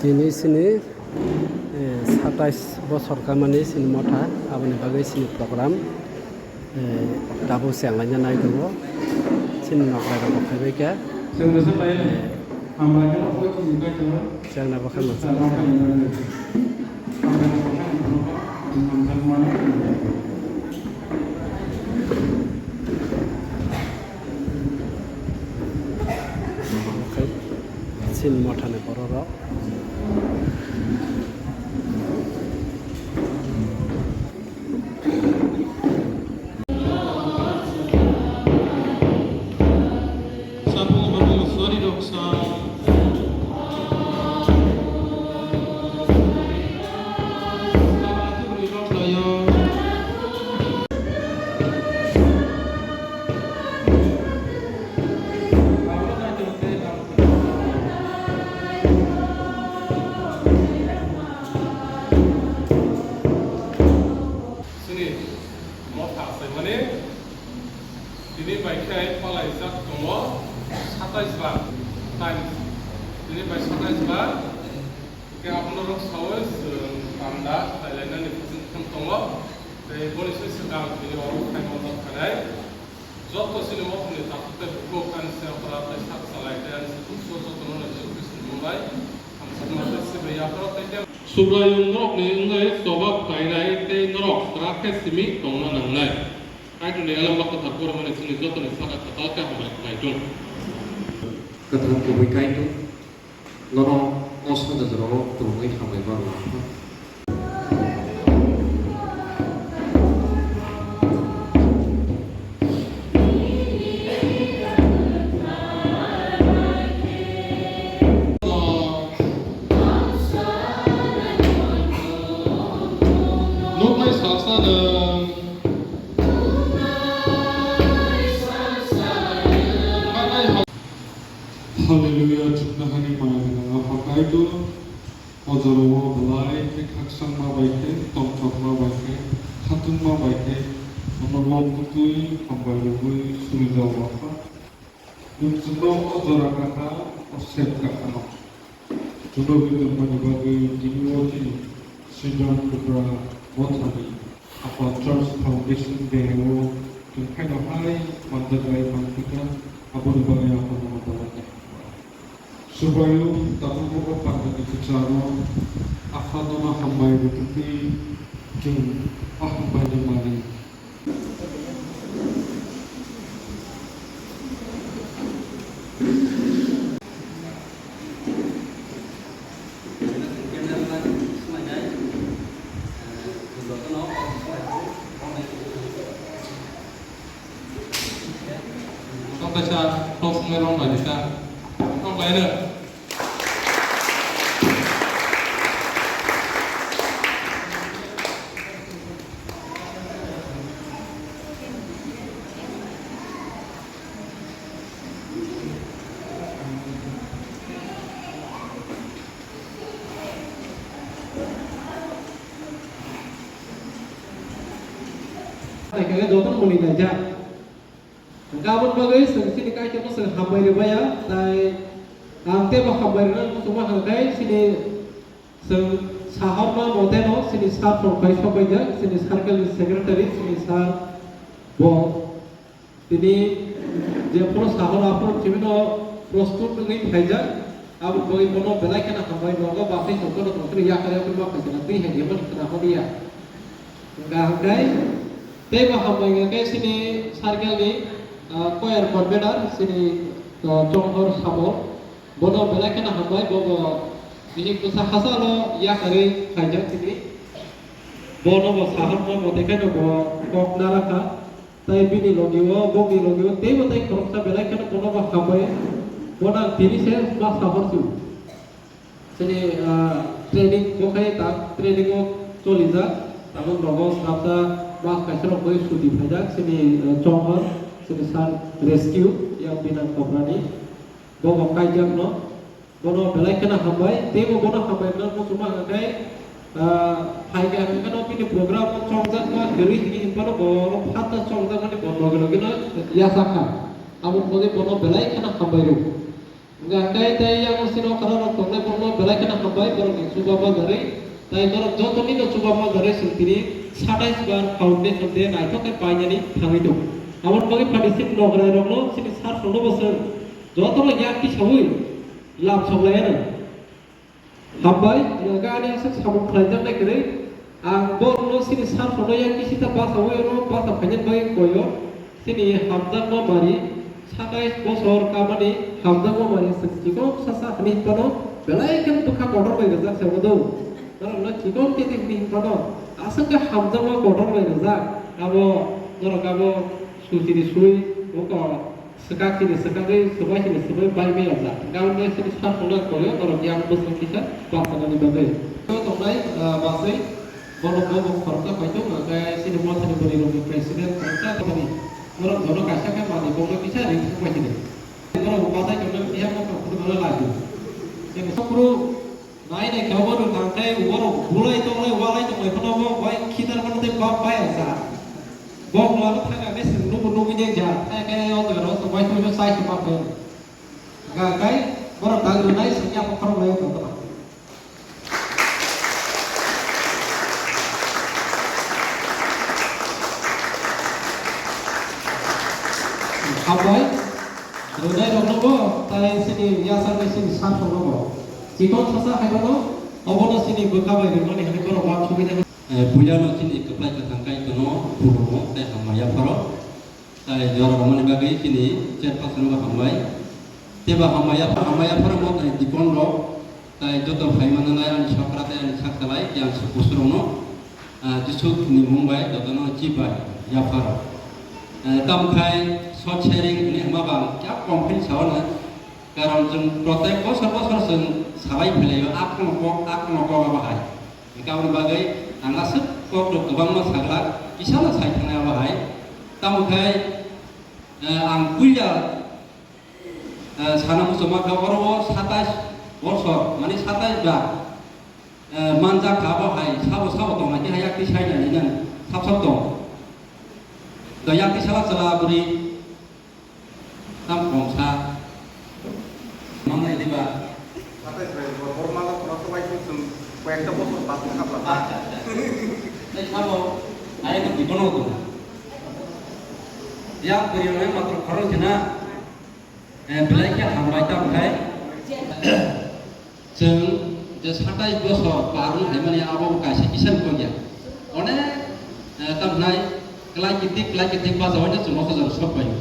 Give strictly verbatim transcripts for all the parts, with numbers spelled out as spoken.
Tini sini, eh, satais bosor kamani sini motha, aboni bagwi sini program, eh, tabuk se ang laina nai tongo. Sini nokrai rok bo phaibai kha. Eh, Chwng na bwkha no. Chini mothani borok rok. Chini motha achaimani tini bai khe palaijak tongo satais bar times. Tini bai satais bar. Khe abono rok sawi chwng panda khailainani khasing kham tongo. Tei boni swi swkang tini oro khai manjak khanai. Joto chini mothani takhuk tei bukhuk ani sengkrak tei sak salai tei ani satung sua jotono no Jisu Khristo ni mung bai hamjakma tei sibui yapharo tei khe Subraiyung norokni wngwi choba phlainai tei norok kwrak khe simi tongna nangnai. Kaitorni elembakta thar pormani chini jotoni saka kwtal khe hambai khlai thung. Kwthang kubui Kaitor, norok o sanja jorao kwrwngwi hambai mano. Nuknai salsa nwng. Hallelujah, chuknohani maya gwnang Apha Kaitor. O jorao belai khe khakchangma bai khe, tongthokma bai khe, khatungma bai khe, nono lobmutwi hambai rwui surijao Apha. Nwng chwngno o jora kaham, o sep kaham. Chwngno ri tongmani bagwi tini o chini Sridham Tripura mothani Apha Church Foundation Day o chwng khaino hai manjak lai manthwkha, aboni bagwi Apha nono belai khe hambai. Subraiyung tabukbo o pandani kwcharo Apha nono hambai rwtwtwi chwng o hambaini mani. Tong kaisa tok swngnai rok bai rwkha. Tong bai rw. Hai khe joto muni naijak. Hwnkhe aboni bagwi chwng chini Kaitorno chwng hambai rwbaiya, tai ang teibo hambai rwna muchungma hwnkhe chini chwng sahorma moteno chini sir rok bai sokbaijak, chini circle ni secretary, chini sir bo tini jephuru sahor aphuru chibino prostut wngwi phaijak, aboni bagwi bono belai kheno hambai nogo bakhe songkhorno tongphuru yakar yakar ma phaikhe na twi hai jemon khna horiya. Hwnkha hwnkhe teibo hambai hwnkhe chini circle ni, ah, choir convener chini, ah, Chonghor Sabol, bono belai kheno hambai, bobo bihik bwsa hachalo yakarwi khaijak tini. Bono bo sahorma mote kheno bo kok narakha. Tai bini logi o, bokni logi o teibo tai khoroksa belai kheno bono bo hambai. Bono ang tini se ma sahor si. Chini, ah, training bo khai ta training o cholijak. Tabuk nogo srapsa mas kaisa rok bai suti phaijak. Chini, ah, Chonghor, chini sir rescue yang Binan Kobrani. Bo bo kaijakno. Bono belai kheno hambai, teibo bono hambai wngna muchungma hwnkhe, ah, phaikha hwnkhe no bini program o chongjakma kwrwi hwnwi hinphano bono phatno chongjakmani bo loge loge no yachakha. Aboni bagwi bono belai kheno hambai rw. Hwnkhe hwnkhe tei yang sino khorok rok tongnai bono Belai kheno hambai borokni chuba manjari, tai norok joto nino chuba manjari chwng tini satais bar Foundation Day naithok khe painani thangwi tongo. Aboni bagwi phaidi chini nograi rokno chini sir rokno bo chwng jotono yak tisawi lam sok lai ano. Hambai, hwnka ani aswk samung khlaijak nai kwrwi. Ang borokno chini sir rokno yak kisi ta bachawi oro bacha phainani bagwi koyo. Chini hamjakma mari, satais bosor kamani hamjakma mari chwng chikon sasa hwnwi phano belai khe bwkha kotor bai rwjak se obo do. Norokno chikon khe hwnwi phano aswk khe hamjakma kotor bai rwjak. Abo norok abo suchiri sui wngkha. Swkak chini swkagwi, swbai chini swbai bai maya ja. Hwnkhe aboni bagwi chini sir rokno koyo, norok yang bwswk kisa bachanani bagwi. Tongnai, ah, bachwi, bono bo bo khoroksa paitong, hwnkhe chini mothani bwrwi rokni president khoroksa tongmani. Norok jono kaisa khe manwi bokno kisa ring thang bai chini. Norok bo bachai tongna phiya mokol phuru bono laibu. Chini sokro Nai nai khe obo rwng nang khe borok bulai tonglai walai tonglai phano bo bai khitar phano tei bap bai asa. Bok lama thang khe chwng nugo nugwi de ja. Thai khe o jaga rok bai thangwi chai se ma phai. Ga kai borok dal rwnai sengya phok khorok lai tong tong. Hambai. Rwnai rok no bo tai sini yasar ni sini sar rok no bo. Chikon sasa hai bono, obono chini bwkha bai rimani hai borok uansugwi nai. Eh, puila no chini kwplai kwthang Kaitorno khulummo tei hamya pharo. Tai jora romani bagwi chini chairperson no hambai. Tei ba hamya, hamya pharo mo tai dikon rok, tai joto phai mananai ani sokra tei ani sakchalai tei ang kusurokno, ah, Jisuni mung bai jotono chibai yapharo. Eh, tamo khai short sharing hwnwi hwnba bang kya kom phil sao na. Karon chwng protek bosor bosor chwng salai phelaio, a kono kok, a kono kok abo hai. Hwnkhe aboni bagwi ang aswk kokrok kwbangma saglak, kisano sai thangnai abo hai. Tamo khai, eh, ang puila, eh, sana muchungma khe oro o satais bosor, mane satais ba, eh, manjak kha abo hai, sabo sabo tongna khe hai yaktwi sainani nang sab sab tong. To yaktwi sala chala bwrwi. Tam kongsa. Manai diba? Satais bai bor bor malo khorok to bai sung sung koyekta bosor bas kha bla. Acha, acha. Ei sabo, ai ko dikono to. Yak bwrwi rok matro khorok jena. Eh, belai khe hambai tam khai. Chwng je satais bosor par wng hai mani abo bo kaisa kisa ni kok ya. Onek, eh, tam hnai klai kitik, klai kitik bacha waino chwng o jora sok bai.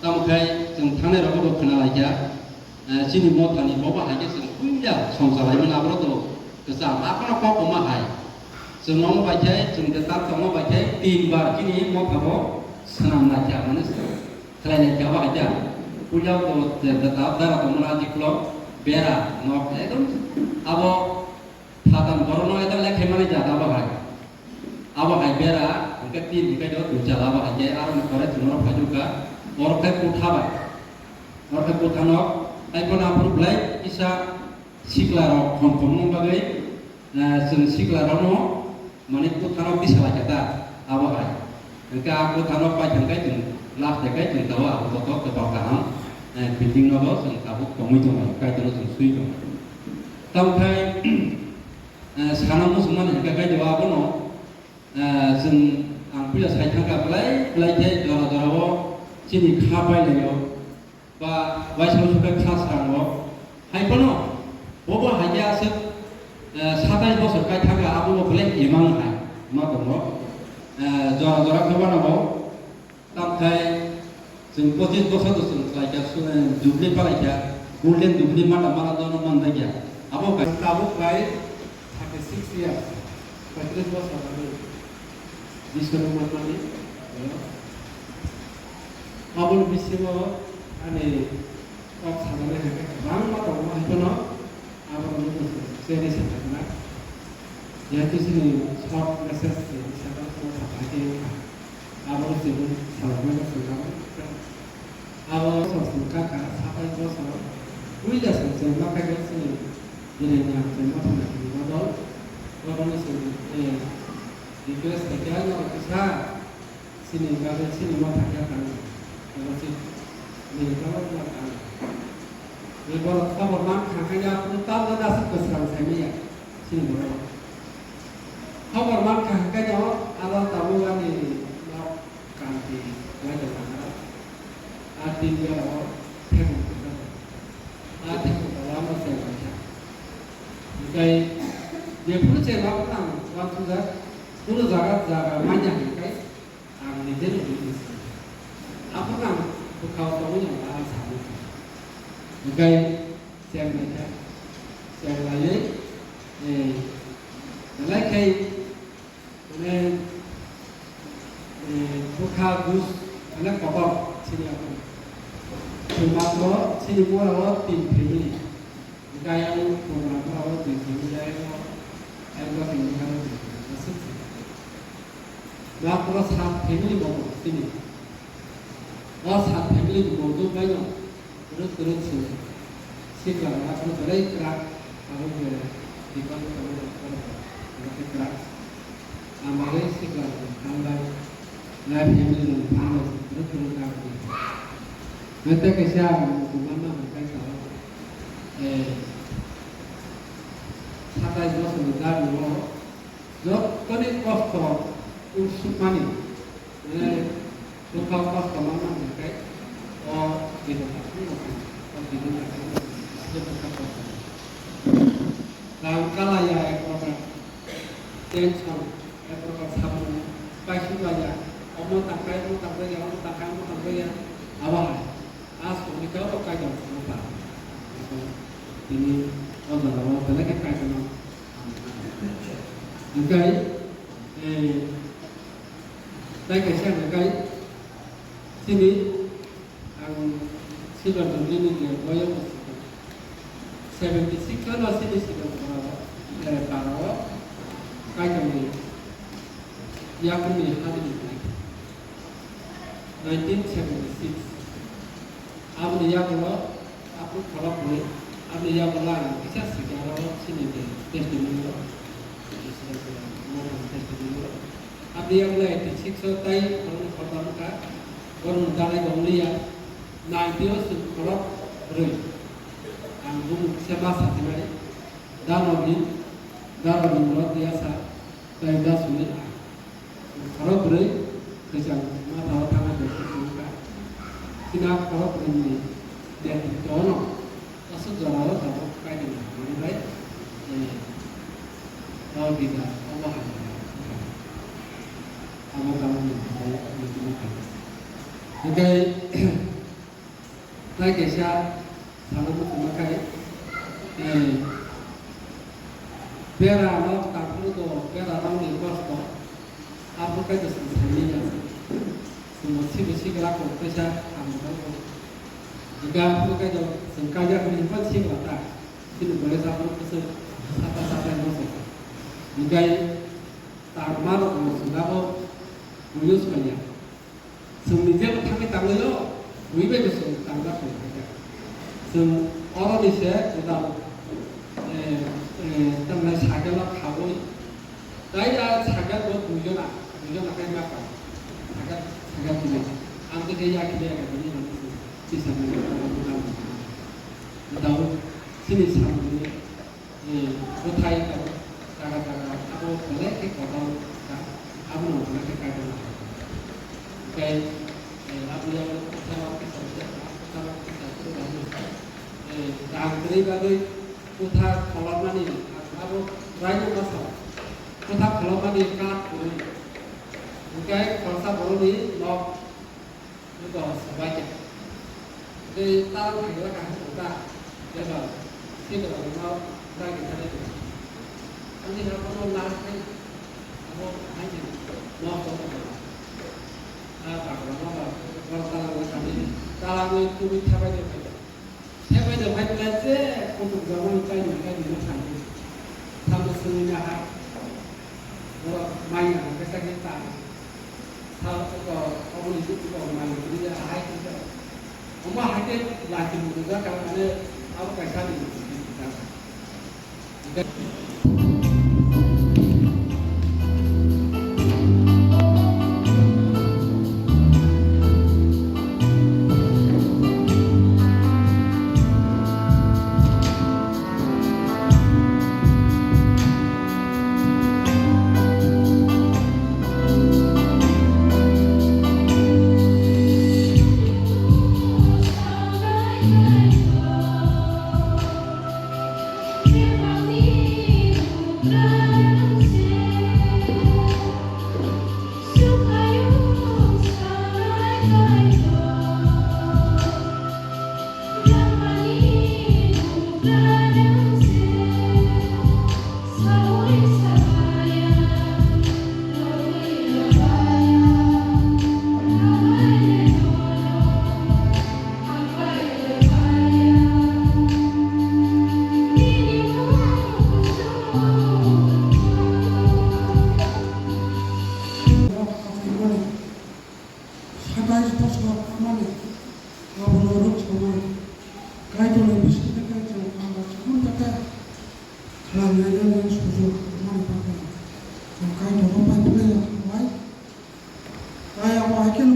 Tamo khai chwng thangnai rogo bo khna lai kha. Eh, chini mothani bobo hai khe chwng puila songcha lai mani abo to kwcham. Akhano kok kwma hai. Chwng omo bai khe chwng je tak tongma bai khe tin bar chini motha bo swnam lai kha mani. Khlainai khe abo hai khe, puila bo je, je, da, dara tongmani ajiklo bera nok ekdom abo thatan borokno ekdom lekhaimani jaga abo hai. Abo hai bera hwnkhe tin hwnkhe do duijala abo hai khe aroni pore chwngno phaijukkha. Borok khe kotha bai. Borok khe kotha nok tei bono aphuru belai kisa sikla rok khom khom wng bagwi, eh, chwng sikla rokno mane kwtharo bisa lai kha ta abo hai. Hwnkhe a kwtharo pai thang khe chwng last de khe chwng tabuk abo joto kwtal kaham, eh, building nogo chwng tabuk tongwi tongo, Kaitorno chwng swi tongo. Tamo khai, eh, sana muchungmani hwnkhe Kaitor abono, eh, chwng ang puila sai thang kha belai belai khe jora jora o chini kha pai lai o. Ba waisa waisa khe kha srango. Hai phano, bobo hai khe aswk, eh, satais bosor kai thangkha, abo bo belai imang hai ma tongo. Eh, jora jora khe uanabo, tamkhai chwng pochis bosor to chwng khlai kha, su-, eh, jubilee palai kha, golden jubilee mata mala dono manjak ya. Abo kai tabuk khlai thirty six years, paitris bosor ani. Iswrwng manmani, eh, aboni bisingo ani kok sajagwi hai khe kwbangma tongo, hai phano aborokno chwng cherwi sakha na. Jehetu chini short message se sakha, phano sakha hai khe wngkha. Aboro chwng salaimano chwng abo. Abo bosor chwng kha kha, satais bosor. Puila chwng chwng ma kha khe chini Jirania chwng ma thangna hwnwi bodol. Bohrokno chwng, eh, request khaikha norok kisa chini bagwi chini motha khe tang. Abo si ni bagwi ma tang. Ni borok khobor man kha khe ya phuru tal da aswk kwsra Khobor mankha hwnkhe no aro tabuk ani nok kanti wngwi tongkha. A tin jora o thekmung kwcharo. A thekmung kwcharo se wngkha. Hwnkhe jephuru se nok nang uansukjak, kunu jaga jaga manya hwnkhe ang nijeno buji se. Aphuru ang bwkhao tongwi ang a sani. Hwnkhe Cheng lai kha, cheng laiwi, eh, belai khai, mane, eh, bwkha gus, mane kotor, chini aphuru. Chwng matro, chini mora o tin family. Hwnkhe ayang chwng matro o tin family, ayang o, ayang o tin family, aswk se. Matro sat family bo tongo chini. O sat family ni mungtwi baino kwrwk kwrwk se sikla rok belai kwrak abo je dikon tongo rok kwrak. Ang bagwi sikla rok thanglai, lai family rok thanglai kwrwk kwrwk kha. Bete kaisa ang mukuman ma hai kaisa, eh, satais bosor ni gari o Jottoni kosto unsukmani, mane, bwkha kosto manna hwnkhe, o bidon dakhung rok, o bidon dakhung rok, joto kha kosto. Rang kalaya ek prokar, tension ek prokar, samung paisuk laya, omo tangkai, omo tangkai ya, omo tangkai, omo tangkai ya, abo hai. A songni khe oro kaitor songno ta. Tini o jora o belai khe kaitorno Hwnkhe, eh, tai kaisa hwnkhe, chini ang silver jubilee ni je boyong seventy six ano chini silver jubilee, eh, para o kaitor ni yakung ni habini nineteen seventy six. Aboni yagulo aphuru khorok bwrwi, aboni yagulo ang kisa sikla aro chini de testimony o, testimony o. Aboni yagulo eighty six o tai khoroknwi khoroktham wngkha, borokno dalai bo wngya, ninety o chwng khorok bwrwi. Ang bumung kisa ma sasinai, Danobi, Danobi Murad Yasa, tai Dasuni ang. Khorok bwrwi kwchang matha o thangna bai se phunukha. Chini khorok bwrwi ni netrito no aswk jora o tabuk kainwi hamani bai, eh, o bida obo hamya. Abo tamoni hai nitino kha. Hwnkhe, Tai kaisa sana muchungma khai, eh, bera no tangphuru do, bera rok ni kosto, abo khai to chwng saimanya. Chwng bo sibo sikla kok kaisa hamjak kok. Hingkhe abo khai to chwng kaijak hwnwi himba sikla ta. Chini bolai saphuru kwchwng sata sata no se. Hingkhe tangma rok bo chwng abo buino swmanya. Chwng ni jebo thangwi tangwi o, bui bai bo chwng tangjak tong kha khe. Chwng oro ni se gwdal, eh, eh, tamni cycle o khaui, tai a cycle bo dui jona, dui jona khe ma kha. Cycle, cycle kile. Ang khe ya kile ya kile ni chwng tisa ni gwdal chini samung ni Eh, bwthai tabuk jaga jaga abo belai khe kotor kha, abono belai khe kaitor nang. Tei, eh, abo yang kwthar kisa, kwthar kisa, eh, rang kwrwi bagwi kwthar kholopmani, abo raino masa kwthar kholopmani kath kwrwi. Hwnkhe khoroksa borokni nok Nokbar swbai khe. Tei taro khaigwla kaham tong ta, eba sibra rwno dagi thani tong. Ani ha bono la khai abo hai ni nok tong tong. A bakla no ba bor tala no thani tala no tumi thabai de khai. Thabai de khai bla je kutuk jama kai ni kai ni no thani. Thamo sini na ha. Borok manya hwnkhe ta khe ta. Sa uko oboni bukugo manya kwrwi ya, hai khe ta. Omo hai khe lachimung rijak kha, mane abo kaisa ni. Nangyaiyani sujuk rwmani bagwi chwng Kaitorno pai phlaiya hambai. Tei abo hai kheno,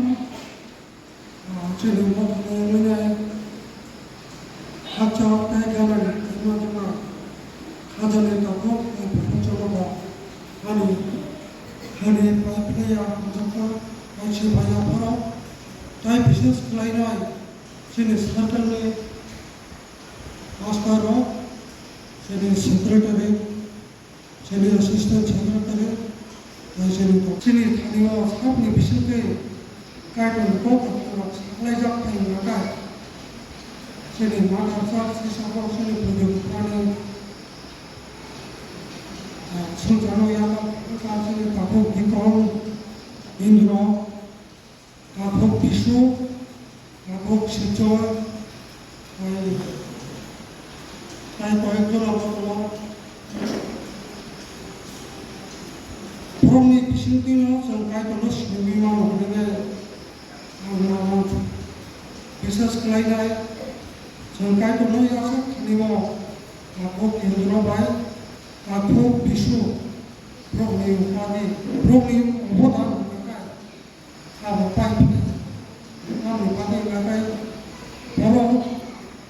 ah, chini mothani wngwi nai hakchak tei ganani tei manjakma khajani takhuk tei bukhuk chwngno bo ani hani pai phlaiya hamjakma tei sipaiya phano tei bises khlainai chini circle-ni pastor rok, chini secretary, chini assistant secretary, tei chini kok-, chini thani o sakni bisingtwi Kaitorni kok rok saklaijak phai wngkha. Chini mother church sisabo chini pujok phrani, ah, sujano yago wngkha chini tabuk Deacon Indro. Takhuk Bisu, takhuk Silchar, tei, tei koyek jona bo tongo. Borokni bisingtwino chwng Kaitorno sinigwi mano hwnwi ang nono biswas khlainai. Chwng Kaitorno yachak thani o takhuk Indro bai takhuk Bisu borokni upathi, borokni obodan hwnwi kha. Abo pai phai, tamni bagwi hwnka khe borok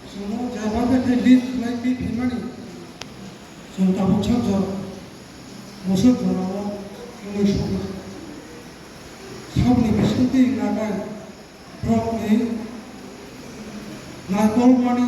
chwngno jeba khe lead khlai twi phaimani chwng tabuk sak jora, bwswk jorao wngwi sokha. Sakni bisingtwi hwnka khe borokni naikolmani.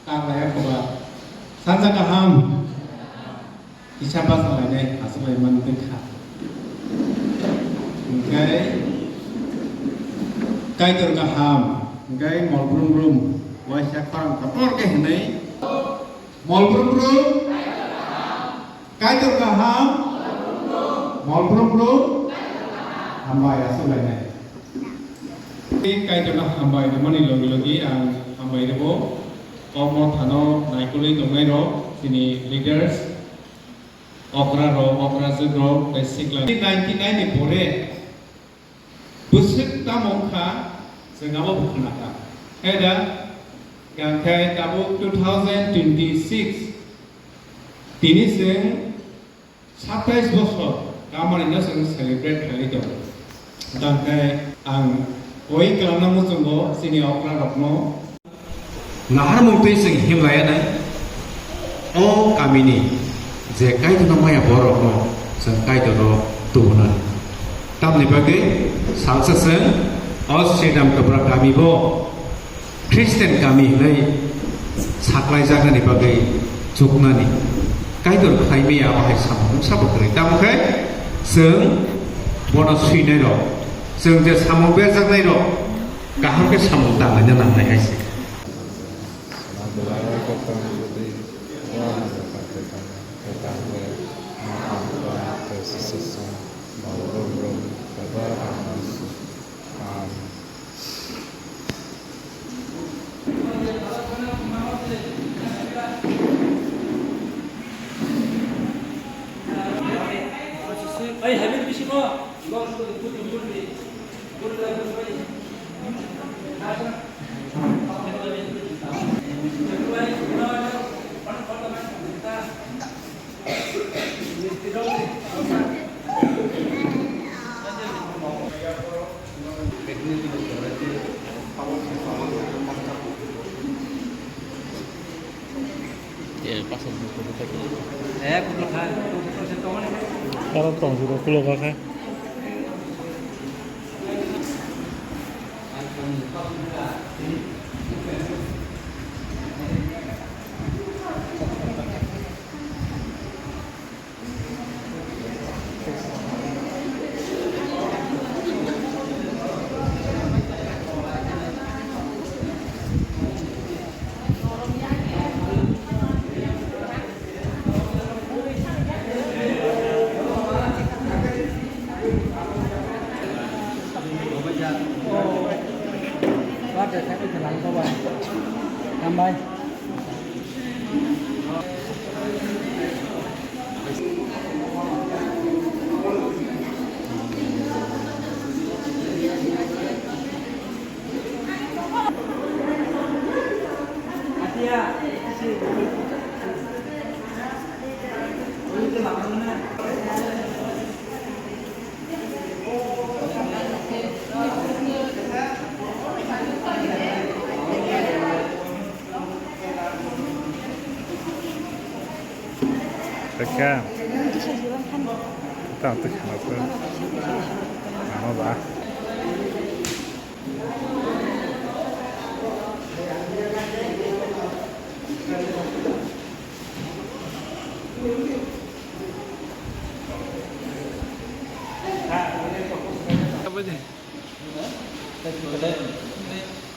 Tanglaya koba. Sanja kaham. Kisa bachalainai achuklai manwi kha. Hwnkhe Kaitor kaham, hwnkhe mol brum brum, waisa khorang kotor khe hwnwi. Mol brum brum, Kaitor kaham, mol brum brum, hambai achuklainai. Kaitorno hambai rwmani logi logi ang hambai rwo. O mothano naikolwi tongnairok, chini leaders, okrarok, okrajwkrok, tei sikla. Ninety-nine ni pore bwswk tamo wngkha, chwng abo bo khwnakha. Khe da, yang khe tabuk two thousand twenty-six, tini chwng Satais bosor kamani no chwng celebrate khlai tongo. Tangkhe ang koi kwlangna muchungo chini okra rokno. Naharmung twi chwng himlaiya nai. O kamini je Kaitorno maya borokno chwng Kaitorno tubunani. Tamni bagwi salsa chwng o Sridham Topra kami bo Christian kami hwnwi saklaijaknani bagwi chuknani Kaitor khlaimaya abo hai samung sabo kwrwi. Tamo khe chwng bono swinairok, chwng je samung berjaknairok kaham khe samung tanglaina nangnai hai se. Aro tong siro kulo kha khe. Hambai. Kaka. Tang tu khana tu. Ano ba.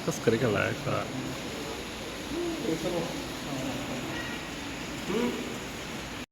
Kas kare kala ka.